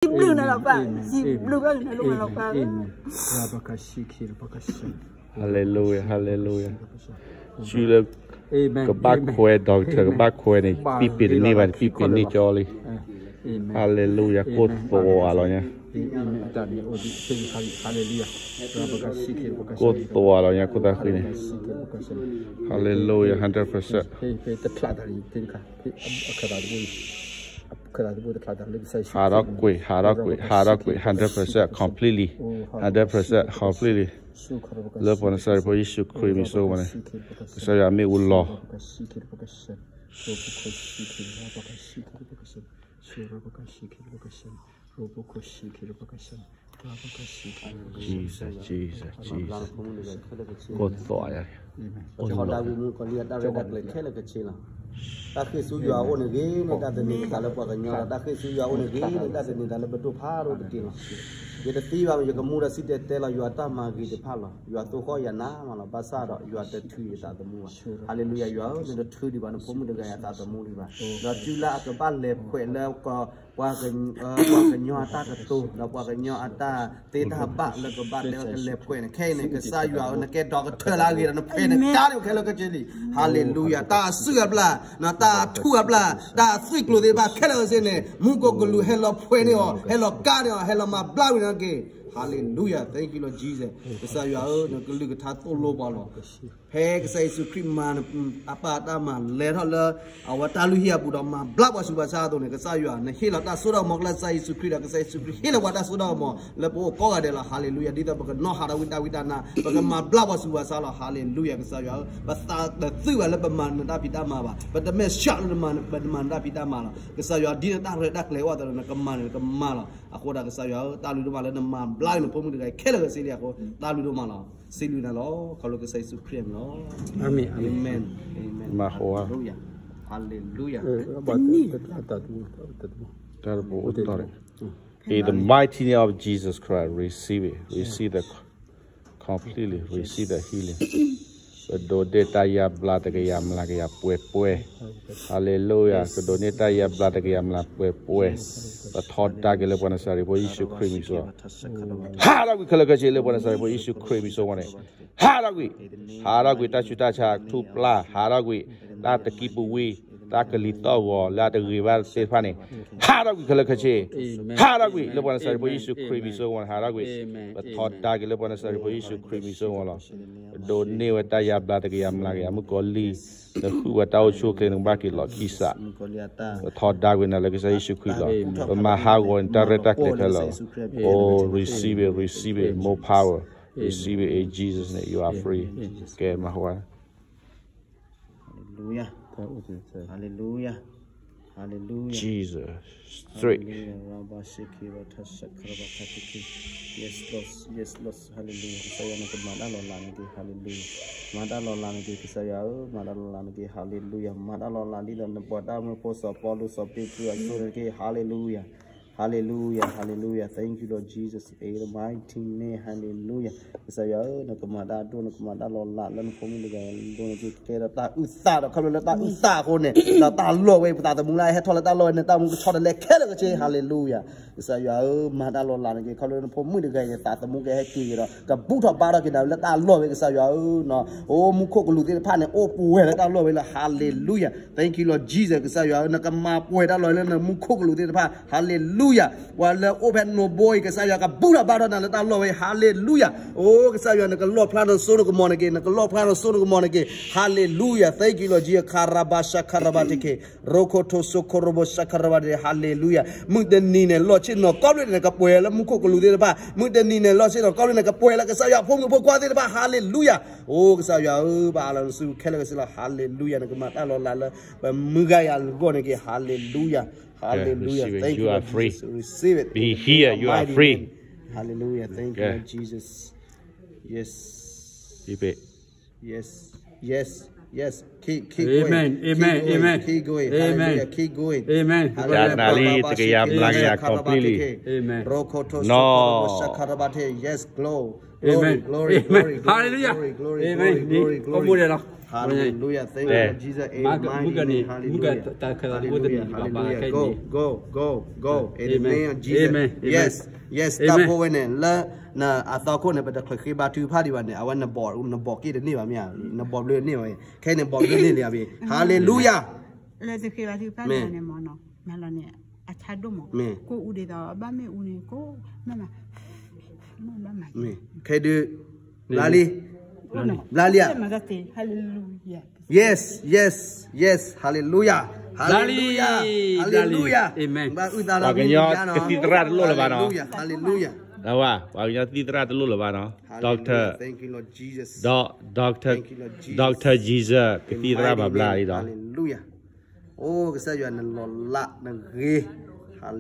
စံးဘျုးနၤလီၤပၢ်, စံးဘျုးဘၣ်နၤလီၤပၢ်. Hallelujah, hallelujah. စုလၢ ကဘၣ်ခွဲ doctor ကဘၣ်ခွဲန့ၣ် ပံးပ့ၤတန့ၢ်ဘၣ်န့ၣ် ပံးပ့ၤန့ၢ်ကၠီလံ. Hallelujah, ကိၢ်သွးလီၤညါ, ကိၢ်သွးလီၤညါ ခိၣ်သၣ်ဃံန့ၣ်. Hallelujah, hundred percent. ဟးထီၣ်ကွံာ် ဟးထီၣ်ကွံာ် ဟးထီၣ်ကွံာ် hundred percent, completely, hundred percent, completely. လၢပှၤနၤစၤရ့းဖိယ့ၣ်ၡူးခရံာ်မံၤစိကမီၤန့ၣ် ကစၢ်ယွၤမ့ၣ်အူလီၤ. ကိၢ်သွးယၤ တၢ်ဃ့ၢ်ဆူယွၤအိၣ်န့ၣ်ဂ့ၤန့ၣ် တၢ်သန့ၤသးလၢပှၤကညီလီၤ. တၢ်ဃ့ၢ်ဆူယွၤအိၣ်န့ၣ်ဂ့ၤန့ၣ် တၢ်သန့ၤသးလၢပှၤကညီလီၤ. တၢ်ဃ့ၢ်ဆူယွၤအိၣ်န့ၣ်ဂ့ၤန့ၣ် တၢ်သန့ၤသးလၢပဒိၣ်ဖးဒိၣ်တက့ၢ်လီၤ. ယတသံဘၣ် ယကမူဒီးစံၣ်တဲၤတဲလီၤ ယွၤတၢ်မၤဂ့ၤတဖၣ်လီၤ. ယွၤသိၣ်ဃီယၤနးမးလီၤ. ဘၣ်ဆၣ်ဒီး ယွၤတထုးယသးသမူဘၣ်. Hallelujah, ယွၤဧၢ, နတထုးဒံးဘၣ်နဖိမုၣ်တဂၤအသးသမူဒံးဘၣ်. ဒီးတုၤလၢအကဘၣ်လဲၤဖှဲးလၢ ပှၤကညီအတၢ်ကတိၤ ဒီးပှၤကညီအတၢ်သ့တၢ်ဘၣ်လၢကဘၣ်တဲဝဲကလဲၤဖှဲးန့ၣ် ခဲအံၤန့ၣ် ကစၢ်ယွၤဧၢ နကဲဒီကထၢလၢအဂ့ၤဒီး နဖှဲးနကါန့ၣ်ခဲလၢာ်ခဲဆ့လံ. Hallelujah, တၢ်အစုၣ်အပျၢ် တၢ်အထူၣ်အပျၢ် တၢ်အသွံၣ်ကျိၤသ့ၣ်တဖၣ်ခဲလၢာ်ခဲဆ့န့ၣ် မူခိၣ်ကလူးဟဲလီၤဖှဲးန့ၢ်အီၤ ဟဲလီၤကါန့ၢ်အီၤ ဟဲလီၤမၤဘျါဝဲန့ၣ်တက့ၢ်. Hallelujah, thank you Lord Jesus. ကစၢ်ယွၤဧၢ နကလုၢ်ကထါသိၣ်လိပှၤလီၤ. ဖဲကစၢ်ယ့ၣ်ၡူးခရံာ်မၤအပၢ်အတၢ်မၤ လဲၤထီၣ်လၢ အဝဲတၢ်လုၢ်ဟံၣ်အပူၤဒီး မၤဘျါပှၤဆူးပှၤဆါအသိးန့ၣ် ကစၢ်ယွၤ နဟ့ၣ်လီၤတၢ်စိတၢ်ကမီၤကျဲ ကစၢ်ယ့ၣ်ၡူးခရံာ်ဒီး ကစၢ်ယ့ၣ်ၡူးခရံာ်ဟ့ၣ်လီၤပှၤတၢ်စိတၢ်ကမီၤ လၢပအိၣ်ကိးဂၤဒဲးလီၤ. Hallelujah, ဒ်သိးပကနီၣ်ဟးထီၣ်ဝံတၢ်ဝံတၢ်နါ ပကမၤဘျါပှၤဆူးပှၤဆါလီၤ. Hallelujah, ကစၢ်ယွၤဧၢ ပသးတသုဘၣ်လၢပမၤနတၢ်ဖံးတၢ်မၤဘၣ်, ပတမဲာ်ဆှးလၢပမၤနတၢ်ဖံးတၢ်မၤလီၤ. ကစၢ်ယွၤ ဒ်နတၢ်ရဲၣ်တၢ်ကျဲၤအိၣ်အသိးဒီး နကမၤန့ၣ် နကမၤလီၤ. အဃိဒီးကစၢ်ယွၤဧၢ တၢ်ဘျုးဒိၣ်မးလၢနမၤဘျါနဖိမုၣ်တဂၤအံၤခဲလၢာ်ခဲဆ့လံအဃိ တၢ်ဘျုးဒိၣ်မးလီၤ. စံးဘျုးနၤလီၤ ခီဖျိကစၢ်ယ့ၣ်ၡူးခရံာ်အမံၤလီၤ. အၤမ့ၣ်, အၤမ့ၣ်, အၤမ့ၣ်. မၤဃိဧါ, Hallelujah. တၢ်တပူၤအိၣ်တီၢ်န့ၣ် In the mighty name of Jesus Christ, receive it, receive the completely, receive the healing. ပဒိးန့ၢ်တၢ်ယါဘျါတကယၤမျးကယၤပှဲၤပှဲၤ. Hallelujah, ကဒိးန့ၢ်တၢ်ယါဘျါတကယၤမျးပှဲၤပှဲၤ. ပထီဒါက့ၤလၢပှၤနၤစၤရ့းဖိယ့ၣ်ၡူးခရံာ်မံၤစိ ဟးထီၣ်ကွံာ်ခဲလၢာ်ခဲဆ့လၢပှၤနၤစၤရ့းဖိယ့ၣ်ၡူးခရံာ်မံၤစိဝဲန့ၣ်, ဟးထီၣ်ကွံာ်, ဟးထီၣ်ကွံာ်တၢ်ဆူးတၢ်ဆါထူၣ်ပျၢ်, ဟးထီၣ်ကွံာ် တၢ်တကံၢ်ပူၤဝံၤ, တၢ်ကလံၤသီၣ်ဂီၤလၢအတဂ့ၤဘၣ်သ့ၣ်တဖၣ်န့ၣ်, ဟးထီၣ်ကွံာ်ခဲလၢာ်ခဲဆ့, ဟးထီၣ်ကွံာ်လၢပှၤနၤစၤရ့းဖိယ့ၣ်ၡူးခရံာ်မံၤစိဝဲန့ၣ် ဟးထီၣ်ကွံာ်. ပထီဒါက့ၤလၢပှၤနၤစၤရ့းဖိယ့ၣ်ၡူးခရံာ်မံၤစိဝဲလီၤ. ဒိးန့ၢ်ဝဲတၢ်ယါဘျါတကယၤမျးကယၤ မုၣ်ကီၤလံၢ်, နဃုဝဲတၢ်အိၣ်ဆူၣ်အိၣ်ချ့ နကဘၣ်က့ၤလီၤခံစး. ပထီဒါကွံာ်နၤလၢကစၢ်ယ့ၣ်ၡူးခရံာ်လီၤ. ပမၤဟးဂီၤန့ၢ်တၢ်ရဲၣ်တၢ်ကျဲၤခဲလၢာ်လီၤ. Oh, receive it, receive it, more power. Receive it in Jesus' name, you are free. ကဲမၤဟါ Hallelujah. Hallelujah. Hallelujah. Jesus. Straight. Hallelujah. Rabba shiki rata shakaraba katiki. Yes, Lord. Yes, Lord. Hallelujah. ကစၢ်ယွၤ နကမၤတၢ်လီၤလးန့ၣ်တက့ၢ်. Hallelujah. မၤတၢ်လီၤလးန့ၣ်တက့ၢ်. ကစၢ်ယွၤဧၢ, မၤတၢ်လီၤလးန့ၣ်တက့ၢ်. Hallelujah. မၤတၢ်လီၤလးဒ်သိးနပှၤတၢ်မၢဖိစီၤပီလူးစီၤပ့းတရူးအသိးန့ၣ်တက့ၢ်. Hallelujah. Hallelujah, hallelujah. Thank you, Lord Jesus. In the mighty name, hallelujah. ကစၢ်ယွၤဧၢ, နကမၤတၢ်အဒိၣ်, နကမၤတၢ်လီၤလးလၢနဖိမုၣ်တဂၤအလိၤန့ၣ်တက့ၢ်. ကဲဒီးတၢ်အုၣ်သးဒီး ခီဖျိလၢတၢ်အုၣ်သးအဃိန့ၣ် ဒီးတၢ်လီၢ်ဝဲအံၤ ပသးသမူလၢအဟဲထီၣ်လၢတၢ်လီၢ်ဝဲန့ၣ် တၢ်မူကဆီတလဲခဲလၢာ်ခဲဆ့. Hallelujah. ကစၢ်ယွၤဧၢ, မၤတၢ်လီၤလးန့ၣ်တက့ၢ်. ခီဖျိလၢနဖိမုၣ်တဂၤအံၤန့ၣ် သးသမူကဟဲက့ၤက့ၤဒီး ကဘူၣ်ထီၣ်ဘါထီၣ်က့ၤဒၣ်ဝဲလၢတၢ်လီၢ်ဝဲ ကစၢ်ယွၤဧၢ. အိၣ်မူခိၣ်ကလူးသ့ၣ်တဖၣ်န့ၣ် အိၣ်ပှဲၤလၢတၢ်လီၢ်ဝဲလၢ Hallelujah. Thank you, Lord Jesus. ကစၢ်ယွၤဧၢ, နကမၤပှဲၤတၢ်လီၢ်လၢနမူခိၣ်ကလူးသ့ၣ်တဖၣ်. Hallelujah. ပှၤလၢအိၣ်ဖဲနိဘိအံၤ ကစၢ်ယွၤကဘူၣ်ထီၣ်ဘါထီၣ်နၤလၢတၢ်လီၢ်ဝဲ. Hallelujah. အိၣ်ကစၢ်ယွၤ နကလီၣ်ဖျါနစိနကမီၤန့ၣ်က့ၤ, နကလီၣ်ဖျါနစိနကမီၤန့ၣ်က့ၤ. Hallelujah. Thank you, Lord Jesus. ခါရဘၣ်ရှါခါရဘၣ်တက့ၢ်. ရိခိၣ်ထိၣ်စိခိၣ်ရိဘိၣ်ရှါခါရဘၣ်တက့ၢ်. Hallelujah. မုၢ်တနံၤန့ၣ် လီၢ်ဆ့ၣ်နီၤကီၢ်ရ့ၣ်န့ၣ် ကပှဲၤလၢမူခိၣ်ကလူးသ့ၣ်တဖၣ်. မုၢ်တနံၤန့ၣ် လီၢ်ဆ့ၣ်နီၤကီၢ်ရ့ၣ်န့ၣ် ကပှဲၤလၢကစၢ်ယွၤဖိမုၣ်ဖိခွါသ့ၣ်တဖၣ်. Hallelujah. အိၣ်ကစၢ်ယွၤဧၢ, ပအးလီၤနစုခဲလၢာ်ခဲဆ့လီၤ. Hallelujah. နကမၤတၢ်လီၤလးလၢ ပမုၢ်ဂၤယၤအဂီၢ်န့ၣ်က့ၤ. Hallelujah. Hallelujah. Thank you, Lord Jesus. Receive it. Be healed. You are free. Hallelujah. Thank you, Lord Jesus. Yes. Yes. Yes. Yes. Keep, keep going. Amen. Amen. Amen. Keep going. Amen. Hallelujah. Keep going. Amen. Amen. Yes, Lord. Glory, glory, glory, glory, glory, glory, glory, glory. Hallelujah. Thank you, Lord Jesus. Amen. Hallelujah. Hallelujah. Hallelujah. Go, go, go, go. In the name of Jesus. Amen. Yes, yes. တၢ်ဖိဝဲန့ၣ် လၢနအသီခိၣ်န့ၣ် ပတချုးဃ့ဘါထုကဖၣ်ဒံးဘၣ်န့ၣ် အဝဲနဘီၣ်, နဘီၣ်က့ၤတန့ၢ်ဘၣ်မ့ၢ်ဧါ, နဘီၣ်ဘျၢတန့ၢ်ဘၣ်. ခဲအံၤန့ၣ် ဘီၣ်ဘျၢန့ၢ်လံဧါဘ့ၣ်. Hallelujah. လၢတဃ့ဘါထုကဖၣ်န့ၣ်မ့ၢ်နီၤ, မ့ၢ်လီၤန့ၣ် အဆါဒိၣ်မး, မ့ၢ် ကိၣ်အူဒ်သိး ဘၣ်မ့ၣ်အူန့ၣ် ကိၣ် ဘၣ်မး, ဘၣ်မး, မ့ၢ် ခဲဒုး ဘျါလံ, ဘျါလံဧါ. Hallelujah. Yes, yes, yes. Hallelujah. Hallelujah. Hallelujah. Amen. ပှၤကညီကသံၣ်သရၣ်တလိၣ်လၢၤဘၣ်နီၤ. Hallelujah. ပှၤကညီကသံၣ်သရၣ်တလိၣ်လၢၤဘၣ်နီၤ. Doctor, Doctor, Doctor Jesus ကသံၣ်သရၣ်ဘၣ်ဘျါလံဒီး. Hallelujah. အိ ကစၢ်ယွၤနလီၤလးနဂ့ၤ. Hallelujah.